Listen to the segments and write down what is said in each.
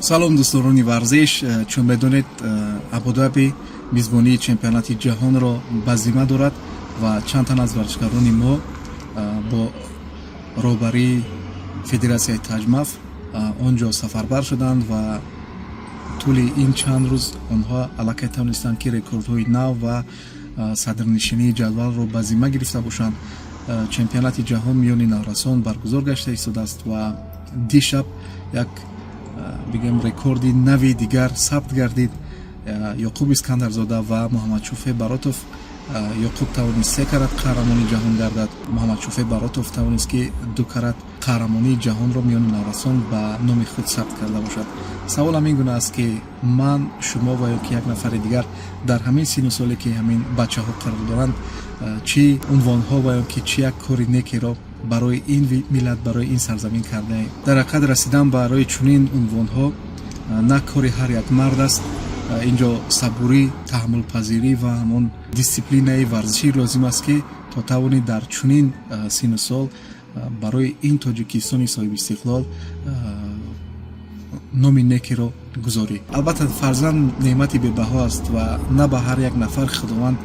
Салом, дӯстдорони варзиш. Чун медонед, Абудаби мизбонии чемпионати ҷаҳонро ба зимма дорад ва чанд тан аз варзишгарони мо бо роҳбарии федератсияи Таҷмаф он ҷо сафарбар шуданд ва тӯли ин чанд рӯз онҳо аллакай тавонистанд, ки рекордҳои нав ва садрнишинии ҷадвалро ба зимма гирифта бошанд. Чемпионати ҷаҳон миёни наврасон баргузор гашта истодааст ва дишаб як, бигӯем, рекорди нави дигар сабт гардид. Ёқуб Искандарзода ва Муҳаммадшофе Баротов. Ёқуб тавонист се карат қаҳрамони ҷаҳон гардад, Муҳаммадшофе Баротов тавонист, ки ду карат қаҳрамонии ҷаҳонро миёни наврасон ба номи худ сабт карда бошад. Саволам ин гуна аст, ки ман, шумо ва ё ки як нафари дигар дар ҳамин сину соле, ки ҳамин бачаҳо қарор доранд, чӣ унвонҳо ва ё ки чӣ як кори некеро барои ин миллат, барои ин сарзамин кардаем? Дар ҳақиқат, расидан барои чунин унвонҳо на кори ҳар як мард аст. Инҷо сабурӣ, таҳаммулпазирӣ ва ҳамон дисциплинаи варзишӣ лозим аст, ки то тавонӣ дар чунин сину сол барои ин Тоҷикистони соҳибистиқлол номи некиро гузорӣ. Албатта, фарзанд неъмати бебаҳо аст ва на ба ҳар як нафар Худованд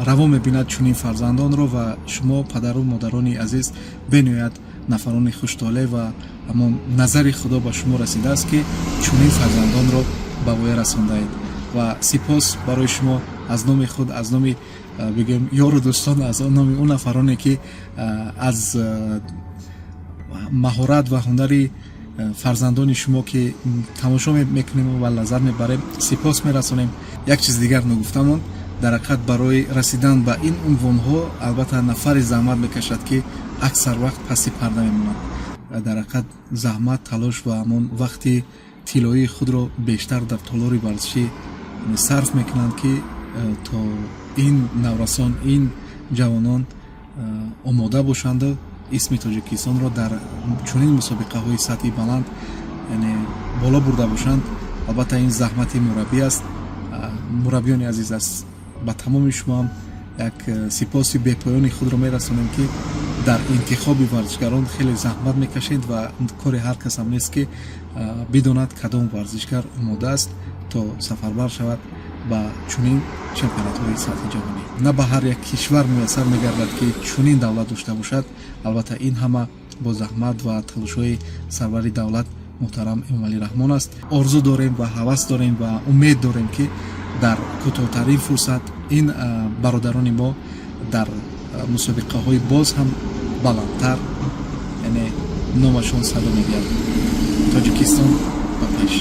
раво мебинад чунин фарзандонро. Ва шумо, падару модарони азиз, бениҳоят нафарони хуштолеъ ва ҳамон назари Худо ба шумо расидааст, ки чунин фарзандонро ба воя расондаед. Ва сипос барои шумо аз номи худ, аз номи, бигӯем, ёру дӯстон, аз номи он нафароне, ки аз маҳорат ва ҳунари фарзандони шумо, ки тамошо мекунем ва лаззат мебарем, сипос мерасонем. Як чиз дигар ногуфта монд: дар ҳақиқат, барои расидан ба ин унвонҳо, албатта, нафаре заҳмат мекашад, ки аксар вақт паси парда мемонад. Дар ҳақиқат, заҳмат, талош ва ҳамон вақти тиллоии худро бештар дар толори варзишӣ сарф мекунанд, ки то ин наврасон, ин ҷавонон омода бошанду исми Тоҷикистонро дар чунин мусобиқаҳои сатҳи баланд, яъне, боло бурда бошанд. Албатта, ин заҳмати мураббӣ аст. Мураббиёни азиз аст, ба тамоми шумо ҳам як сипоси бепоёни худро мерасонем, ки дар интихоби варзишгарон хеле заҳмат мекашед ва кори ҳар касам нест, ки бидонад кадом варзишгар омода аст, то сафарбар шавад ба чунин чемпионатҳои сатҳи ҷаҳонӣ. На ба ҳар як кишвар муяссар мегардад, ки чунин давлат дошта бошад. Албатта, ин ҳама бо заҳмат ва талошҳои сарвари давлат муҳтарам Эмомалӣ Раҳмон аст. Орзу дорем ва ҳавас дорем ва умед дорем, ки дар кӯтоҳтарин фурсат ин бародарони мо дар мусобиқаҳои боз ҳам баландтар, яъне, номашон садо медиҳад. Тоҷикистон ба пеш!